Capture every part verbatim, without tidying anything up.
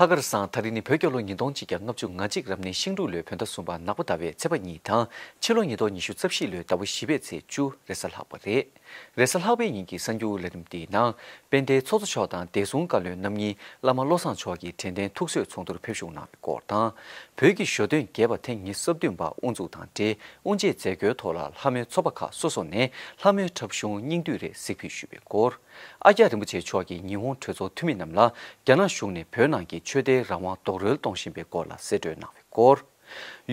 ལྷག་དཀར་བཟང་ད་རིང་ནི་བོད་རྒྱལ་ལོ་ཉིས་སྟོང་གཅིག་བརྒྱ་ལྔ་བཅུ་ང་གཅིག་རབ་གནས་ཤིང་འབྲུག་ལོའི་བོད་ཟླ་གསུམ་པ་ནག་པ་ཟླ་བའི་ཚེས་པ་གཉིས་དང་ཕྱི་ལོ་ཉིས་སྟོང་ཉི་ཤུ་རྩ་བཞི་ལོའི་ཟླ་བ་བཞི་པའི་ཚེས་བཅུ་རེས་གཟའ་ལྷག་པ་རེད། རེས་གཟའ་ལྷག་པའི་ཉིན་གྱི་གསར་འགྱུར་ལས་རིམ་འདིའི་ནང་དཔལ་ལྡན་ཚོགས་གཙོ་མཆོག་དང་བདེ་སྲུང་བཀའ་བློན་རྣམ་གཉིས་བླ་མ་བློ་བཟང་མཆོག་གི་དྲན་རྟེན་ཐུགས་གསོའི་ཚོགས་འདུར་ཕེབས་བཞུགས་གནང་བའི་སྐོར་དང་། བོད་ཀྱི་ཞོ་སྟོན་རྒྱས་པ་ཐེངས་ཉི་ཤུ་རྩ་བདུན་པ་དབུ་འཛུགས་དང་འབྲེལ་དབུ་འབྱེད་མཛད་སྒོའི་ཐོག་ལ་ལྷ་མོའི་ཚོགས་པ་ཁག་སོ་སོ་ནས་ལྷ་མོའི་འཁྲབ་གཞུང་སྙིང་བསྡུས་རེ་གཟིགས་ཕུལ་ཞུས་པའི་སྐོར། ཨ་ཀྱཱ་རིན་པོ་ཆེ་མཆོག་གིས་ཉི་ཧོང་གྲོས་ཚོགས་འཐུས་མི་རྣམས་ལ་རྒྱ་ནག་གཞུང་ནས་བོད་ནང་གི་ཆོས་དད་རང་དབང་རྡོག་རོལ་གཏོང་བཞིན་པའི་སྐོར་ལ་གསལ་བཀྲོལ་གནང་བའི་སྐོར།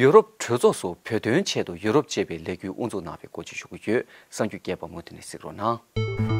ཡུ་རོབ་གྲོས་ཚོགས་སུ་བོད་དོན་ཆེད་དུ་ཡུ་རོབ་ཅེས་པའི་ལས་འགུལ་དབུ་འཛུགས་གནང་བའི་སྐོར་བཅས་ཞུ་གི་ཡོད། གསར་འགྱུར་རྒྱས་པ་མུ་མཐུད་ནས་གཟིགས་རོགས་གནང་།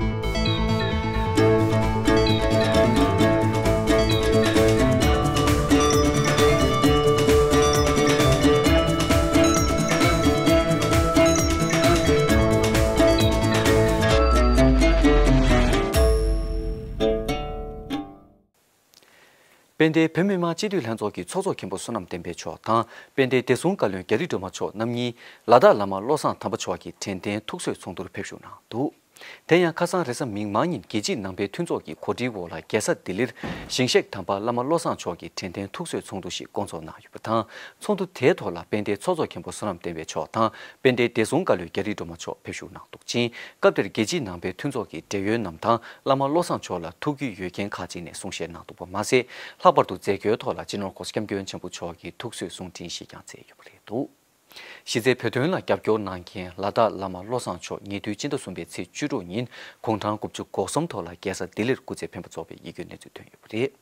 དཔལ་ལྡན་བོད་མི་མང་སྤྱི་འཐུས་ལྷན་ཚོགས་ཀྱི་ཚོགས་གཙོ་མཁན་པོ་བསོད་ནམས་བསྟན་འཕེལ་མཆོག་དང་དཔལ་ལྡན་བདེ་སྲུང་བཀའ་བློན་རྒྱ་རི་སྒྲོལ་མ་མཆོག་རྣམ་གཉིས་ལ་དྭགས་བླ་མ་བློ་བཟང་དམ་པ་མཆོག་གི་དྲན་རྟེན་ཐུགས་གསོའི་ཚོགས་འདུར་ཕེབས་བཞུགས་གནང་འདུག། དེ་ཡང་ཁ་སང་རེས་གཟའ་མིག་དམར་ཉིན་རྒྱལ་སྤྱིའི་ནང་པའི་མཐུན་ཚོགས་ཀྱི་གོ་སྒྲིག་འོག་ལ་རྒྱལ་ས་ལྡི་ལིར་ཞིང་གཤེགས་དམ་པ་བླ་མ་བློ་བཟང་མཆོག་གི་དྲན་རྟེན་ཐུགས་གསོའི་ཚོགས་འདུ་ཞིག་བསྐོང་ཚོགས་གནང་ཡོད་པ་དང་། ཚོགས་འདུ་དེའི་ཐོག་ལ་དཔལ་ལྡན་ཚོགས་གཙོ་མཁན་པོ་བསོད་ནམས་བསྟན་འཕེལ་མཆོག་དང་དཔལ་ལྡན་བདེ་སྲུང་བཀའ་བློན་རྒྱ་རི་སྒྲོལ་མ་མཆོག་ཕེབས་བཞུགས་གནང་འདུག་ཅིང་། སྐབས་དེར་རྒྱལ་སྤྱིའི་ནང་པའི་མཐུན་ཚོགས་ཀྱི་འབྲེལ་ཡོད་རྣམས་དང་བླ་མ་བློ་བཟང་མཆོག་ལ་ཐུགས་རྒྱུས་ཡོད་མཁན་ཁག་ཅིག་ནས་གསུང་བཤད་གནང་འདུག་པ་མ་ཟད། ལྷག་པར་དུ་མཛད་སྒོའི་ཐོག་ལ་སྤྱི་ནོར་༸གོང་ས་༸སྐྱབས་མགོན་ཆེན་པོ་མཆོག་གིས་ཐུགས་གསོའི་གསུང་འཕྲིན་ཞིག་ཀྱང་སྩལ་ཡོད་པ་རེད་འདུག། གཞི་རྩའི་བོད་དོན་ལ་རྒྱབ་སྐྱོར་གནང་མཁན་ལ་དྭགས་བླ་མ་བློ་བཟང་མཆོག་ཉེ་དུས་སྤྱི་ཟླ་གསུམ་པའི་ཚེས་བཅུ་དྲུག་ཉིན་དགུང་གྲངས་དགུ་བཅུ་གོ་གསུམ་ཐོག་ལ་རྒྱལ་ས་ལྡི་ལིར་སྐུ་ཚེ་འཕེན་པ་རྫོགས་པའི་ཡིད་སྐྱོའི་གནས་ཚུལ་ཐོན་ཡོད་པ་རེད།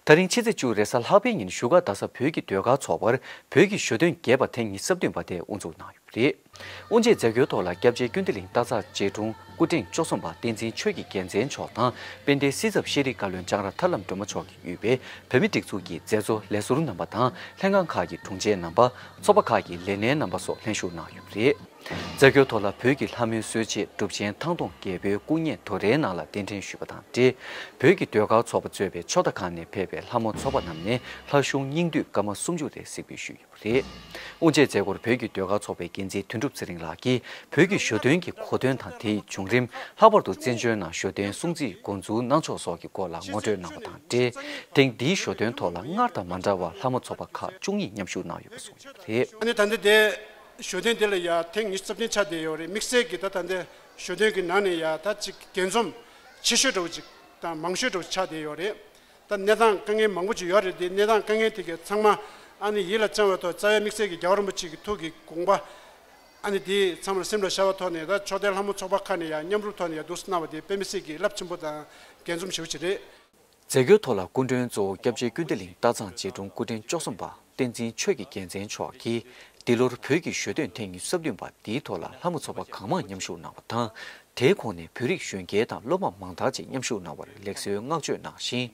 ད་རིང་ཕྱི་ཚེས་བཅུ་རེས་གཟའ་ལྷག་པའི་ཉིན་བཞུགས་སྒར་རྡ་ས་བོད་ཀྱི་ཟློས་གར་ཚོགས་པར་བོད་ཀྱི་ཞོ་སྟོན་རྒྱས་པ་ཐེངས་ཉི་ཤུ་རྩ་བདུན་པ་དེ་དབུ་འཛུགས་གནང་ཡོད་པ་རེད། དབུ་འབྱེད་མཛད་སྒོའི་ཐོག་ལ་སྐྱབས་རྗེ་ཀུན་བདེ་གླིང་སྟག་ཚང་རྗེ་དྲུང་སྐུ་ཕྲེང་བཅུ་གསུམ་པ་བསྟན་འཛིན་ཆོས་ཀྱི་རྒྱལ་མཚན་མཆོག་དང་དཔལ་ལྡན་སྲིད་ཚབ་ཤེས་རིག་བཀའ་བློན་ལྕང་ར་ཐར་ལམ་སྒྲོལ་མ་མཆོག་གིས་དབུས་པའི་བོད་མི་སྒྲིག་འཛུགས་ཀྱི་མཛད་གཙོ་ལས་ཟུར་རྣམ་པ་དང་ལྷན་ཁང་ཁག་གི་དྲུང་ཆེ་རྣམ་པ། ཚོགས་པ་ཁག་གི་ལས་སྣེ་རྣམ་པ་སོགས་ལྷན་ཞུགས་གནང་ཡོད་པ་རེད། མཛད་སྒོའི་ཐོག་ལ་བོད་ཀྱི་ལྷ་མོའི་སྲོལ་འབྱེད་གྲུབ་ཆེན་ཐང་སྟོང་རྒྱལ་པོའི་སྐུ་བརྙན་དོ་རེའི་ནང་ལ་གདན་འདྲེན་ཞུས་པ་དང་འབྲེལ། བོད་ཀྱི་ཟློས་གར་ཚོགས་པ་གཙོས་པའི་ཕྱོགས་མཐའ་ཁག་ནས་ཕེབས་པའི་ལྷ་མོ་ཚོགས་པ་རྣམས་ནས་ལྷ་གཞུང་སྙིང་བསྡུས་སྐར་མ་སུམ་ཅུ་རེ་གཟིགས་འབུལ་ཞུས་ཡོད་པ་རེད། དབུ་འབྱེད་མཛད་སྒོར་བོད་ཀྱི་ཟློས་གར་ཚོགས་པའི་འགན་འཛིན་དོན་གྲུབ་ཚེ་རིང་ལགས་ཀྱིས་བོད་ཀྱི་ཞོ་སྟོན་གྱི་གོ་དོན་དང་དེའི་བྱུང་རིམ། ལྷག་པར་དུ་བཙན་བྱོལ་ནང་ཞོ་སྟོན་སྲུང་བརྩིའི་འགོ་འཛུགས་གནང་ཕྱོགས་སོགས་ཀྱི་སྐོར་ལ་ངོ་སྤྲོད་གནང་བ་དང་འབྲེལ། ཐེངས་འདིའི་ཞོ་སྟོན་ཐོག་ལ་སྔར་དང་མ་འདྲ་བར་ལྷ་མོ་ཚོགས་པ་ཁག་བཅུ་གཉིས་མཉམ་ཞུགས་གནང་ཡོད་པ་གསུངས་ཡོད་པ་རེད། ཨ་ནི་ད་ལྟ་དེ་ཞོ་སྟོན་དེ་ལ་ཡ་ཐེངས་ཉི་ཤུ་རྩ་བདུན་ཆགས་བསྡད་ཡོད་རེད། དམིགས་བསལ་གྱི་ད་ད་ལྟ་ཞོ་སྟོན་གྱི་ནང་ནས་ཡ་ད་ཅིག་འགན་འཛོམས་ཆེ་ཤོས་འདྲ་བོ་ཅིག་དང་མང་ཤོས་འདྲ་བོ་ཆགས་བསྡད་ཡོད་རེད། ད་གནས་སྟངས་དཀའ་ངལ་མང་པོ་ཅིག་ཡོད་རེད་དེ། གནས་སྟངས་དཀའ་ངལ་དེ་གའི་ཚང་མ་ཨ་ནི་ཡིད་ལ་བཅངས་པའི་ཐོག་རྩ་བའི་དམིགས་བསལ་གྱི་རྒྱལ་བ་རིན་པོ་ཆེ་གི་ཐུགས་ཀྱི་དགོངས་པ་ཨ་ནི་དེ་ཚང་མར་སེམས་ལ་བཞག་པའི་ཐོག་ནས། ད་ཕྱོགས་མཐའི་ལྷ་མོ་ཚོགས་པ་ཁག་ནས་ཡང་མཉམ་རུབ་ཐོག་ནས་ཡང་འདུག་སེ་གནང་བ་དེ་དཔེ་མི་སྲིད་ཀྱི་རླབས་ཆེན་པོ་དང་འགན་འཛོམས་ཞེ་པོ་ཅིག་རེད། མཛད་སྒོའི་ཐོག་ལ་སྐུ་མགྲོན་གཙོ་བོ་སྐྱབས་རྗེ་ཀུན་བདེ་གླིང་སྟག་ཚང་རྗེ་དྲུང་སྐུ་ཕྲེང་བཅུ་གསུམ་པ་བསྟན་འཛིན་ཆོས་ཀྱི་རྒྱལ་མཚན་མཆོག་གིས། འདི་ལོར་བོད་ཀྱི་ཞོ་སྟོན་ཐེངས་ཉི་ཤུ་རྩ་བདུན་པ་འདིའི་ཐོག་ལ་ལྷ་མོ་ཚོགས་པ་གང་མང་མཉམ་ཞུགས་གནང་བ་དང་། དེའི་ཁོངས་ནས་བོད་རིགས་གཞོན་སྐྱེས་དང་སློབ་མ་མང་དག་ཅིག་མཉམ་ཞུགས་གནང་བར་ལེགས་གསོའི་བསྔགས་བརྗོད་གནང་ཞིང་།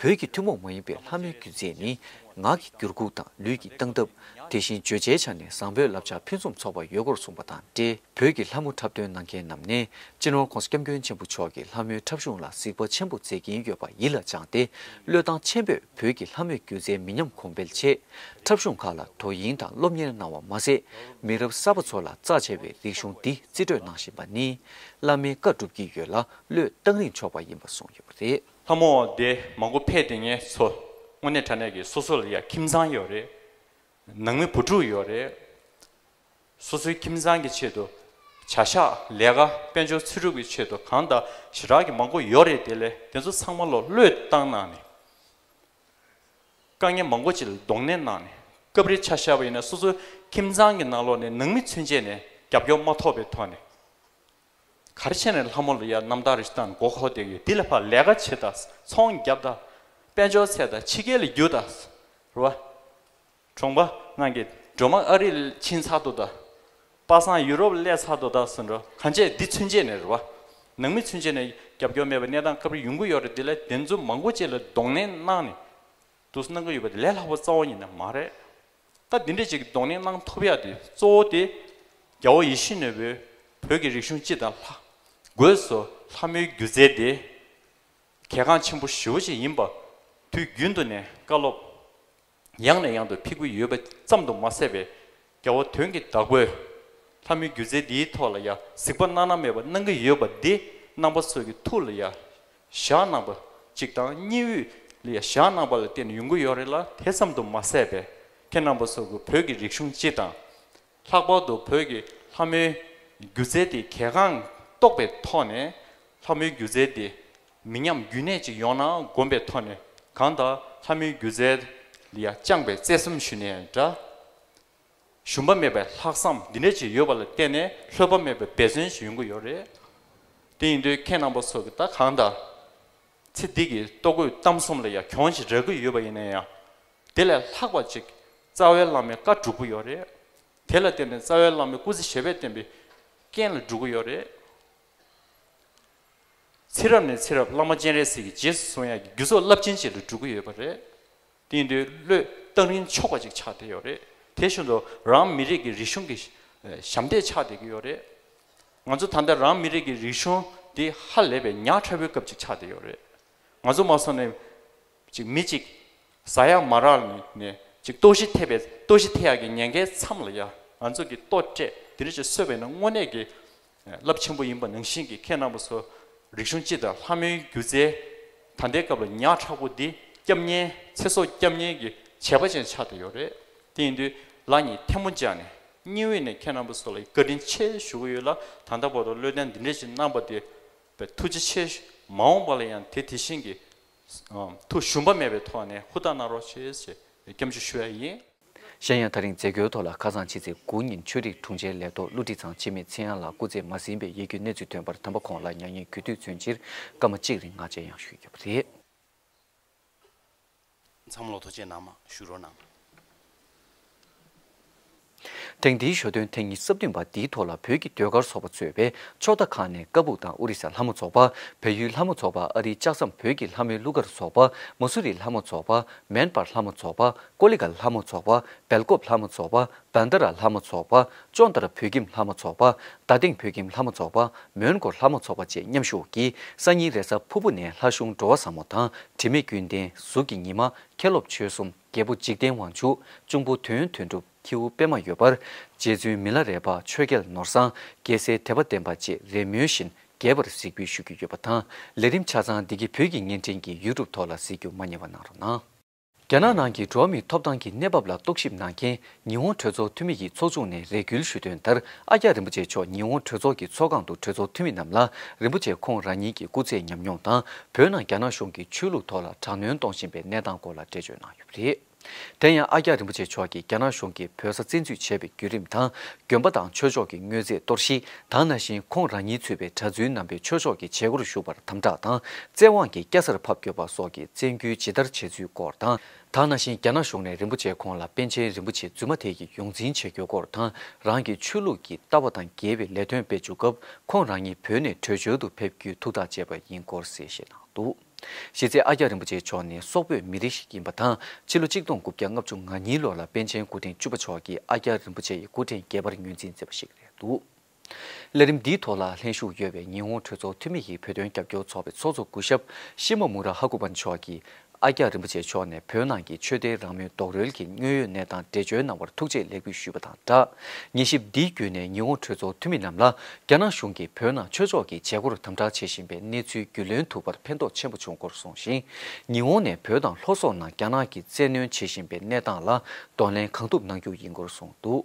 བོད་ཀྱི་ཐུན་མོང་མ་ཡིན་པའི་ལྷ་མོའི་སྒྱུ་རྩལ་ནི། ངག་གི་འགྱུར་ཁུག་དང་ལུས་ཀྱི་སྟངས་སྟབས། དེ་བཞིན་བརྗོད་བྱའི་ཆ་ནས་བཟང་པོའི་བསླབ་བྱ་ཕུན་སུམ་ཚོགས་པ་ཡོད་སྐོར་གསུངས་པ་དང་འབྲེལ། བོད་ཀྱི་ལྷ་མོ་འཁྲབ་སྟོན་གནང་མཁན་རྣམས་ནས། སྤྱི་ནོར་༸གོང་ས་༸སྐྱབས་མགོན་ཆེན་པོ་མཆོག་གིས་ལྷ་མོའི་འཁྲབ་གཞུང་ལ་གཟིགས་པ་ཆེན་པོ་མཛད་ཀྱིན་ཡོད་པ་ཡིད་ལ་བཅངས་ཏེ། བློས་བཏང་ཆེན་པོས་བོད་ཀྱི་ལྷ་མོའི་སྒྱུ་རྩལ་མི་ཉམས་གོང་འཕེལ་ཆེད། འཁྲབ་གཞུང་ཁག་ལ་དོ་དབྱིངས་དང་སློབ་གཉེར་གནང་བ་མ་ཟད། མི་རབས་གསར་པ་ཚོ་ལ་རྩ་ཆེ་བའི་རིག་གཞུང་འདི་རྩིས་སྤྲོད་གནང་བཞིན་པ་ནི། བླ་མའི་བཀའ་སྒྲུབ་ཀྱི་ཡུལ་ལ་བློས་བཏང་རིན་ཆོག་པ་ཡིན་པ་གསུངས་ཡོད་པ་རེད། ལྷ་མོ་དེ་མང་པོ་ཕེབས་བསྡད་མཁན་ཚོ་དངོས་གནས་དྲང་གནས་ཀྱི་སོ་སོ་ལ་ཡ་ཁྱིམ་ཚང་ཡོད་རེད། ནང་མི་བུ་ཕྲུག་ཡོད་རེད། སོ་སོའི་ཁྱིམ་ཚང་གི་ཆེད་དུ། བྱ་གཞག་ལས་ཀ་དཔལ་འབྱོར་འཚོ་རུག་གི་ཆེད་དུ་གང་དང་ཞེ་དྲག་གི་མང་པོ་ཡོད་རེད། དེ་ལས་དེ་ཚོ་ཚང་མ་ལོ་བློས་བཏང་གནང་ནས། དཀའ་ངལ་མང་པོ་ཅིག་ལ་གདོང་ལེན་གནང་ནས། སྐབས་རེ་ཆ་བཞག་པ་ཡིན་ན་སོ་སོའི་ཁྱིམ་ཚང་གི་ནང་ལོགས་ནས་ནང་མི་ཚུན་ཆད་ནས་རྒྱབ་སྐྱོར་མ་ཐོབ་པའི་ཐོག་ནས། ག་རེ་བྱས་ནས་ལྷ་མོ་ལ་ཡ་རྣམ་དག་རེ་ཞིག་བཏང་ནས་མགོ་འཁོར་བསྡད་ཡོད། འདི་ལ་ཕར་ལས་ཀ་བྱེད་དང་། ཚོང་རྒྱབ་དང་། དཔལ་འབྱོར་འཚོལ་དང་། ཕྱི་རྒྱལ་ལ་རྒྱུག་དང་། རེད་བ། གྲོང་པ་ནང་གི་སྒྲོལ་མ་ཨ་རི་ཕྱིན་ཚར་འདུག་ད། པ་སངས་ཡུ་རོབ་སླེབས་ཚར་འདུག་ད་ཟེར་འགྲོ། གང་བྱས་འདི་ཚུན་ཆད་ནས་རེད་བ། ནང་མི་ཚུན་ཆད་ནས་རྒྱབ་སྐྱོར་མེད་པའི་གནས་སྟངས་སྐབས་རེ་ཡོང་གི་ཡོད་རེད། འདི་ལ་དེ་ཚོ་མང་པོ་ཅིག་ལ་གདོང་ལེན་གནང་ནས་འདུག་སེ་གནང་གི་ཡོད་པ་དེ་ལས་སླ་པོ་རྩ་བ་ཉིད་ནས་མ་རེད། ད་འདི་འདྲ་ཅིག་གདོང་ལེན་གནང་ཐུབ་ཡག་དེ་གཙོ་བོ་དེ། རྒྱལ་བ་ཡིད་བཞིན་ནོར་བུས་བོད་ཀྱི་རིག་གཞུང་སྤྱི་དང་ལྷ། སྒོས་སུ་ལྷ་མོའི་སྒྱུ་རྩལ་དེ། གལ་འགངས་ཆེན་པོ་ཞེ་པོ་ཅིག་ཡིན་པ། དུས་རྒྱུན་དུ་ནས་བཀའ་སློབ། ཡང་ནས་ཡང་དུ་ཕེབས་ཀྱི་ཡོད་པ་ཙམ་དུ་མ་ཟད་པའི། རྒྱལ་བ་དོན་གྱི་བདག་པོས་ལྷ་མོའི་སྒྱུ་རྩལ་འདིའི་ཐོག་ལ་ཡ་གཟིགས་པ་གནང་ན་མེད་པ་གནང་གི་ཡོད་པ་འདི་རྣམ་པ་ཚོ་གི་ཐུགས་ལ་ཡ་བཞག་གནང་པ་གཅིག་དང་། གཉིས་པོ་ ལ་ཡ་བཞག་གནང་པ་ལ་བརྟེན་ནས་ཡོང་གི་ཡོད་རེད་ལ། དེ་ཙམ་དུ་མ་ཟད་པའི་ཁྱེད་རྣམ་པ་ཚོ་གི་བོད་ཀྱི་རིག་གཞུང་སྤྱི་དང་། ལྷག་པར་དུ་བོད་ཀྱི་ལྷ་མོའི་སྒྱུ་རྩལ་དེ་གལ་འགངས་རྟོགས་པའི་ཐོག་ནས། ལྷ་མོའི་སྒྱུ་རྩལ་དེ་མི་ཉམས་རྒྱུན་གནས་ཅིག་ཡོང་ན་དགོངས་པའི་ཐོག་ནས། གང་ལྟར་ལྷ་མོའི་སྒྱུ་རྩལ་ལ་ཡ་བཅངས་པའི་བརྩེ་སེམས་ཞུ་ནས་འདྲ། ཞུམ་པ་མེད་པའི་ལྷག་བསམ་འདི་འདྲ་ཅིག་ཡོད་པ་ལ་བརྟེན་ནས། ལྷོད་པ་མེད་པའི་འབད་བརྩོན་ཞིག་ཡོང་གི་ཡོད་རེད། དེ་ཡིན་དུས་ཁྱེད་རྣམ་པ་ཚོ་གི་ད་གང་ལྟར་ཚེ་འདི་གི་ལྟོ་གོས་གཏམ་གསུམ་ལ་ཡང་གྱོང་ཞིག་རག་གི་ཡོད་པ་ཡིན་ན་ཡང་། དེ་ལས་ལྷག་པ་ཅིག་རྩ་བའི་བླ་མའི་བཀའ་སྒྲུབ་ཀྱི་ཡོད་རེད། དེ་ལ་བརྟེན་ནས་རྩ་བའི་བླ་མའི་སྐུ་ཚེ་ཞབས་པད་བརྟན་པའི་རྐྱེན་ལ་འགྲོ་གི་ཡོད་རེད། ཚེ་རབས་ནས་ཚེ་རབས་བླ་མ་སྤྱན་རས་གཟིགས་ཀྱི་རྗེས་སུ་བཟུང་ཡག་གི་རྒྱུ་ཚོགས་རླབས་ཆེན་ཞིག་ལ་འགྲོ་གི་ཡོད་པ་རེད། དེ་ཡིན་དུས་བློས་བཏང་རིན་ཆོག་པ་ཅིག་ཆགས་བསྡད་ཡོད་རེད། དེ་བཞིན་དུ་རང་མི་རིགས་ཀྱི་རིག་གཞུང་གི་ཞབས་འདེགས་ཆགས་བསྡད་ཀྱི་ཡོད་རེད། ང་ཚོ་ད་ལྟ་རང་མི་རིགས་ཀྱི་རིག་གཞུང་འདི་ཧ་ལས་པའི་ཉག་ཕྲ་བོའི་སྐབས་ཅིག་ཆགས་བསྡད་ཡོད་རེད། ང་ཚོ་མ་སོང་ནས་ཅིག་མི་ཅིག་ཟ་ཡག་མ་རག་ནས་ཅིག་ལྟོགས་ཤི་ཐེབས་པའི་ལྟོགས་ཤི་ཐེབས་ཡག་གི་ཉེན་ཁའི་མཚམས་ལ་ཡ་ང་ཚོ་གི་ལྟོ་སྤྲད་དེ་འདྲ་ཅིག་གསོས་པ་ཡིན་ན་དངོས་གནས་ཀྱི་རླབས་ཆེན་པོ་ཡིན་པ་ནང་བཞིན་གྱི་ཁྱེད་རྣམ་པ་ཚོ་རིག་གཞུང་སྤྱི་དང་ལྷ་མོའི་སྒྱུ་རྩལ་ད་ལྟའི་སྐབས་ལ་ཉག་ཕྲ་པོ་འདི་སྐྱབས་གནས་ཚེ་སྲོག་སྐྱབས་གནས་ཀྱི་བྱེད་པ་ཅན་ཆགས་བསྡད་ཡོད་རེད། དེ་ཡིན་དུས་ལག་གཉིས་ཐལ་མོ་སྦྱར་ནས་སྙིང་དབུས་ནས་ཁྱེད་རྣམ་པ་ཚོ་ལ་བཀའ་དྲིན་ཆེ་ཞུ་གི་ཡོད་ལ། ད་ལྟ་བར་དུ་བློས་གཏད་འདི་འདྲ་ཞིག་གནང་པ་དེ་བས་ཐུགས་རྗེ་ཆེ། མ་འོངས་པ་ལ་ཡང་དེ་དེ་བཞིན་གྱི་ཐུགས་ཞུམ་པ་མེད་པའི་ཐོག་ནས་ཧུར་ཐག་གནང་རོགས་ཞེས་སྐྱབས་འཇུག་ཞུ་ཡ་ཡིན། གཞན་ཡང་། ད་རིང་མཛད་སྒོའི་ཐོག་ལ་ཁ་སང་ཕྱི་ཚེས་དགུ་ཉིན་ཆོས་རིག་དྲུང་ཆེའི་ལས་ཐོག་བློ་བྲིད་ཚང་འཆི་མེད་ཚེ་དབྱངས་ལགས་སྐུ་ཚེ་མ་ཟིན་པའི་ཡིད་སྐྱོའི་གནས་ཚུལ་ཐོན་པར། དམ་པ་ཁོང་ལ་མྱ་ངན་གུས་འདུད་མཚོན་ཕྱིར་སྐར་མ་གཅིག་རིང་ངག་བཅད་ཡང་ཞུས་ཡོད་པ་རེད། ཚང་མ་ལ་ཐུགས་རྗེ་གནང་མ་ཞུ་རོགས་གནང་། ཐེངས་འདིའི་ཞོ་སྟོན་ཐེངས་ཉི་ཤུ་རྩ་བདུན་པ་འདིའི་ཐོག་ལ་བོད་ཀྱི་ཟློས་གར་ཚོགས་པ་གཙོས་པའི་ཕྱོགས་མཐའ་ཁག་ནས་ཀ་སྦུག་དང་ཨོ་རི་ས་ལྷ་མོ་ཚོགས་པ། བལ་ཡུལ་ལྷ་མོ་ཚོགས་པ། ཨ་རིའི་ལྕགས་ཟམ་བོད་ཀྱི་ལྷ་མོའི་གླུ་གར་ཚོགས་པ། མ་སུ་རི་ལྷ་མོ་ཚོགས་པ། མན་པར་ལྷ་མོ་ཚོགས་པ། ཀོ་ལི་གྷལ་ལྷ་མོ་ཚོགས་པ། སྦེལ་ཀོབ་ལྷ་མོ་ཚོགས་པ། བན་ད་ར་ལྷ་མོ་ཚོགས་པ། ཅོན་ཏ་ར་བོད་ཁྱིམ་ལྷ་མོ་ཚོགས་པ། རྡ་སྟེང་བོད་ཁྱིམ་ལྷ་མོ་ཚོགས་པ། མོན་གྷོ་ལྷ་མོ་ཚོགས་པ་བཅས་མཉམ་ཞུགས་ཀྱིས་སང་ཉིན་རེས་གཟའ་ཕུར་བུ་ནས་ལྷ་གཞུང་འགྲོ་བ་བཟང་མོ་དང་། དྲི་མེད་ཀུན་ལྡན། གཟུགས་ཀྱི་ཉི་མ། མཁན་སློབ་ཆོས་གསུམ། རྒྱལ་པོ་འཇིག་རྟེན་དབང་ཕྱུག། གཅུང་པོ་དོན་དོན་གྲུབ། ཁྱེའུ་པད་མ་འོད་འབར། རྗེ་བཙུན་མི་ལ་རས་པ། ཆོས་རྒྱལ་ནོར་བཟང་། རྒྱལ་སྲས་དད་པ་བརྟན་པ་བཅས་རེས་མོས་བཞིན་རྒྱས་པར་གཟིགས་འབུལ་ཞུ་རྒྱུ་ཡོད་པ་དང་། ལས་རིམ་ཆ་ཚང་བདེ་སྐྱིད་བོད་ཀྱི་བརྙན་འཕྲིན་གྱི་ཡུ་ཊུབ་ཐོག་ལ་གཟིགས་རྒྱུ་མ་བསྙེལ་བ་གནང་རོགས་གནང་། རྒྱ་ནག་ནང་གི་འགྲོ་བ་མིའི་ཐོབ་ཐང་གི་གནས་བབ་ལ་རྟོག་ཞིབ་གནང་མཁན་ཉི་ཧོང་གྲོས་ཚོགས་འཐུས་མི་ཡི་ཚོགས་ཆུང་ནས་རེ་སྐུལ་ཞུས་དོན་ལྟར། ཨ་ཀྱག་རིན་པོ་ཆེ་མཆོག་ཉི་ཧོང་གྲོས་ཚོགས་ཀྱི་ཚོགས་ཁང་དུ་གྲོས་ཚོགས་འཐུས་མི་རྣམས་ལ་རིན་པོ་ཆེ་ཁོང་རང་ཉིད་ཀྱི་སྐུ་ཚེའི་ཉམས་མྱོང་དང་། བོད་ནང་རྒྱ་ནག་གཞུང་གིས་ཆོས་ལུགས་ཐོག་ལ་དྲག་གནོན་གཏོང་བཞིན་པའི་གནས་སྟངས་སྐོར་ལ་འགྲེལ་བརྗོད་གནང་ཡོད་པ་རེད། དེ་ཡང་ཨ་ཀྱག་རིན་པོ་ཆེ་མཆོག་གིས་རྒྱ་ནག་གཞུང་གིས་བོད་ས་བཙན་འཛུལ་བྱས་པའི་བརྒྱུད་རིམ་དང་། དགོན་པ་དང་ཆོས་ཕྱོགས་ཀྱི་དངོས་རྫས་གཏོར་བཤིག་དང་། ནང་བཞིན་ཁོང་རང་ཉིད་ཚུད་པའི་གྲྭ་བཙུན་རྣམ་པས་ཆོས་ཕྱོགས་ཀྱི་བྱེད་སྒོར་ཞུགས་པར་དམ་དྲག་དང་། བཙན་དབང་གིས་སྐྱ་སར་ཕབ་སྐྱོར་བ་སོགས་ཀྱི་བཙན་སྐུལ་ཇི་ལྟར་བྱས་ཚུལ་སྐོར་དང་། དེ་ནང་བཞིན་རྒྱ་ནག་གཞུང་ནས་རིན་པོ་ཆེ་ཁོང་ལ་པཎ་ཆེན་རིན་པོ་ཆེ་རྫུན་མ་དེ་ཡི་ཡོངས་འཛིན་བྱེད་རྒྱུའི་སྐོར་དང་། རང་གི་ཆོས་ལུགས་ཀྱི་ལྟ་བ་དང་འགལ་བའི་ལས་དོན་སྤེལ་བཅུག་སྐབས། ཁོང་རང་ཉིད་བོད་ནས་བྲོས་བྱོལ་དུ་ཕེབས་རྒྱུའི་ཐུགས་ཐག་བཅད་པ་ཡིན་སྐོར་གསལ་བཤད་གནང་འདུག། གཞི་རྩའི་ཨ་ཀྱག་རིན་པོ་ཆེ་མཆོག་ནི་སོག་པོའི་མི་རིགས་ཤིག་ཡིན་པ་དང་། ཕྱི་ལོ་གཅིག་སྟོང་དགུ་བརྒྱ་ལྔ་བཅུ་ང་གཉིས་ལོ་ལ་པཎ་ཆེན་སྐུ་ཕྲེང་བཅུ་པ་མཆོག་གིས་ཨ་ཀྱག་རིན་པོ་ཆེ་ཡི་སྐུ་ཕྲེང་བརྒྱད་པར་ངོས་འཛིན་མཛད་པ་ཞིག་རེད་འདུག། ལས་རིམ་འདིའི་ཐོག་ལ་ལྷན་ཞུགས་ཡོད་པའི་ཉི་ཧོང་གྲོས་ཚོགས་འཐུས་མི་ཡི་བོད་དོན་རྒྱབ་སྐྱོར་ཚོགས་པའི་ཚོགས་གཙོ་སྐུ་ཞབས་ཤི་མོ་མུ་ར་ཧ་ཀུ་མ་མཆོག་གིས། ཨ་ཀྱག་རིན་པོ་ཆེ་མཆོག་ནས་བོད་ནང་གི་ཆོས་དད་རང་མོས་རྡོག་རོལ་གྱི་དངོས་ཡོད་གནས་སྟངས་འགྲེལ་བརྗོད་གནང་བར་ཐུགས་རྗེ་ལེགས་འབུལ་ཞུས་པ་དང་སྦྲགས། ཉན་ཞིབ་འདིའི་བརྒྱུད་ནས་ཉི་ཧོང་གྲོས་ཚོགས་འཐུས་མི་རྣམས་ལ། རྒྱ་ནག་གཞུང་གིས་བོད་ནང་ཆོས་ཕྱོགས་ཀྱི་བྱེད་སྒོར་དམ་དྲག་བྱེད་བཞིན་པའི་གནས་ཚུལ་རྒྱུས་ལོན་ཐུབ་པར་ཕན་ཐོགས་ཆེན་པོ་བྱུང་སྐོར་གསུངས་ཤིང་། ཉི་ཧོང་ནས་བོད་དང་ལྷོ་སོག་ནང་རྒྱ་ནག་གིས་བཙན་གནོན་བྱེད་བཞིན་པའི་གནས་སྟངས་ལ་གདོང་ལེན་གང་ཐུབ་གནང་རྒྱུ་ཡིན་སྐོར་གསུངས་འདུག།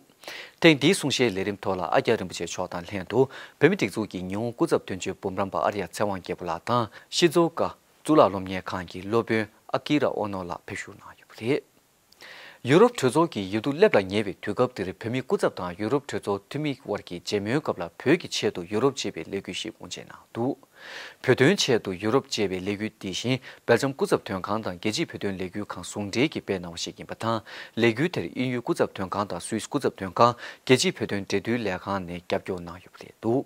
ཐེངས་འདིའི་གསུང་བཤད་ལས་རིམ་ཐོག་ལ་ཨ་ཀྱག་རིན་པོ་ཆེ་མཆོག་དང་ལྷན་དུ། བོད་མིའི་སྒྲིག་འཛུགས་ཀྱི་ཉི་ཧོང་སྐུ་ཚབ་དོན་གཅོད་འབུམ་རམས་པ་ཨརྱ་ཚེ་དབང་རྒྱལ་པོ་ལགས་དང་། ཤི་ཛོ་ཀ་གཙུག་ལག་སློབ་གཉེར་ཁང་གི་སློབ་དཔོན་ཨ་ཀི་ར་ཨོ་ནོ་ལགས་ཕེབས་བཞུགས་གནང་ཡོད་པ་རེད། ཡུ་རོབ་གྲོས་ཚོགས་ཀྱི་འོས་བསྡུ་སླེབས་ལ་ཉེ་བའི་དུས་སྐབས་འདིར། བོད་མིའི་སྐུ་ཚབ་དང་ཡུ་རོབ་གྲོས་ཚོགས་འཐུས་མི་དབར་གྱི་མཇལ་མོལ་སྐབས་ལ། བོད་ཀྱི་ཆེད་དུ་ཡུ་རོབ་ཅེས་པའི་ལས་འགུལ་ཞིག་དབུ་འབྱེད་གནང་འདུག། བོད་དོན་ཆེད་དུ་ཡུ་རོབ་ཅེས་པའི་ལས་འགུལ་འདི་བཞིན། སྦེལ་ཇམ་སྐུ་ཚབ་དོན་ཁང་དང་རྒྱལ་སྤྱིའི་བོད་དོན་ལས་འགུལ་ཁང་ཟུང་འབྲེལ་གྱིས་སྤེལ་གནང་བ་ཞིག་ཡིན་པ་དང་། ལས་འགུལ་དེར་དབྱིན་ཡུལ་སྐུ་ཚབ་དོན་ཁང་དང་སུད་སི་སྐུ་ཚབ་དོན་ཁང་། རྒྱལ་སྤྱིའི་བོད་དོན་འབྲེལ་མཐུད་ལས་ཁང་ནས་རྒྱབ་སྐྱོར་གནང་ཡོད་པ་རེད་འདུག།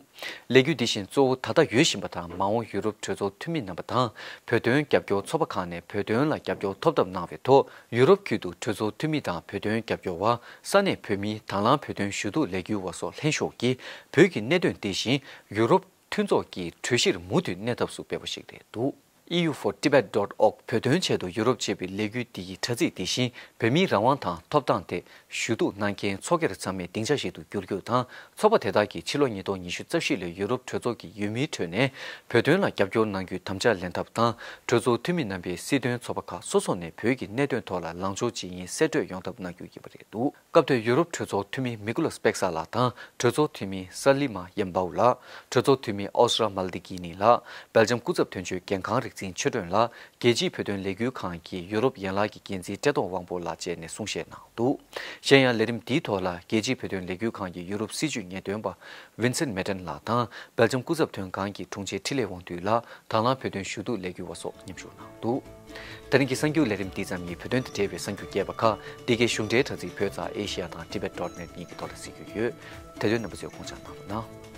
ལས་འགུལ་འདི་བཞིན་གཙོ་བོ་ད་ལྟ་ཡོད་བཞིན་པ་དང་། མ་འོངས་ཡུ་རོབ་གྲོས་ཚོགས་འཐུས་མི་རྣམ་པ་དང་། བོད་དོན་རྒྱབ་སྐྱོར་ཚོགས་པ་ཁག་ནས་བོད་དོན་ལ་རྒྱབ་སྐྱོར་ཐོབ་ཐབས་གནང་བའི་ཐོག། ཡུ་རོབ་ཁུལ་དུ་གྲོས་ཚོགས་འཐུས་མི་དང་བོད་དོན་རྒྱབ་སྐྱོར་བ། ས་གནས་བོད་མི། དྭང་བླངས་བོད་དོན་ཞུ་གཏུག་ལས་འགུལ་བ་སོགས་ལྷན་ཞུགས་ཀྱིས། བོད་ཀྱི་གནད་དོན་འདི་བཞིན་ཡུ་རོབ་མཐུན་ཚོགས་ཀྱི་གྲོས་གཞིར་མུ་མཐུད་གནས་ཐབས་སུ་འབད་པ་ཞིག་རེད་འདུག། E U for Tibet dot org བོད་དོན་ཆེད་དུ་ཡུ་རོབ་ཅེས་པའི་ལས་འགུལ་འདི་ཡི་དྲ་ཚིགས་འདི་བཞིན་བོད་མིའི་རང་དབང་དང་ཐོབ་ཐང་ཐད་ཞུ་གཏུག་གནང་མཁན་ཚོགས་སྒེར་ཚང་མའི་སྡིངས་ཆ་ཞིག་ཏུ་འགྱུར་རྒྱུ་དང་། ཚོགས་པ་དེ་དག་གིས་ཕྱི་ལོ་ཉིས་སྟོང་ཉི་ཤུ་རྩ་བཞི་ལོའི་ཡུ་རོབ་གྲོས་ཚོགས་ཀྱི་འོས་མིའི་ཁྲོད་ནས་བོད་དོན་ལ་རྒྱབ་སྐྱོར་གནང་རྒྱུའི་དམ་བཅའ་ལེན་ཐབས་དང་། གྲོས་ཚོགས་འཐུས་མི་རྣམ་པས་སྲིད་དོན་ཚོགས་པ་ཁག་སོ་སོ་ནས་བོད་ཀྱི་གནད་དོན་ཐོག་ལ་ལངས་ཕྱོགས་ཇི་ཡིན་གསལ་བཀྲོལ་ཡོང་ཐབས་གནང་རྒྱུ་ཡིན་པ་རེད་འདུག་སྐབས་དེར་ཡུ་རོབ་གྲོས་ཚོགས་འཐུས་མི་མི་ཀུ་ལོ་སྤེག་ས་ལགས་དང་། གྲོས་ཚོགས་འཐུས་མི་ས་ལི་མ་ཡེམ་བའུ་ལགས། གྲོས་ཚོགས་འཐུས་མི་ཨོ་སི་ར་མལ་ཏི་གི་ནི་ལགས། སྦེལ་ཇམ་སྐུ་ཚབ་དོན་གཅོད་རྒན་ཁང་རིག་འཛིན་ཆོས་སྒྲོན་ལགས། རྒྱལ་སྤྱིའི་བོད་དོན་ལས་འགུལ་ཁང་གི་ཡུ་རོབ་ཡན་ལག་གི་འགན་འཛིན་བཀྲས་མཐོང་དབང་པོ་ལགས་བཅས་ནས་གསུང་བཤད་གནང་འདུག་གཞན་ཡང་ལས་རིམ་འདིའི་ཐོག་ལ་རྒྱལ་སྤྱིའི་བོད་དོན་ལས་འགུལ་ཁང་གི་ཡུ་རོབ་སྲིད་བྱུས་ངེས་སྟོན་པ་ཝིན་སེན་མེ་ཏན་ལགས་དང་། སྦེལ་ཇམ་སྐུ་ཚབ་དོན་ཁང་གི་དྲུང་ཆེ་འཕྲིན་ལས་དབང་འདུས་ལགས། དང་བླངས་བོད་དོན་ཞུ་གཏུག་ལས་འགུལ་བ་སོགས་མཉམ་ཞུགས་གནང་འདུག་དེ་རིང་གི་གསར་འགྱུར་ལས་རིམ་འདི་ཙམ་ཡིན། བོད་དོན་དང་འབྲེལ་བའི་གསར་འགྱུར་རྒྱས་པ་ཁག་འདི་གའི་གཞུང་འབྲེལ་དྲ་ཚིགས་བོད་ཙ་ཨེ་ཤི་ཡ་དང་tibet dot net གཉིས་ཀྱི་ཐོག་ལ་གཟིགས་རྒྱུ་ཡོད། དེ་དོན་རྣམ་པ་ཚོས་དགོངས་འཇགས་གནང་རོགས་གནང་།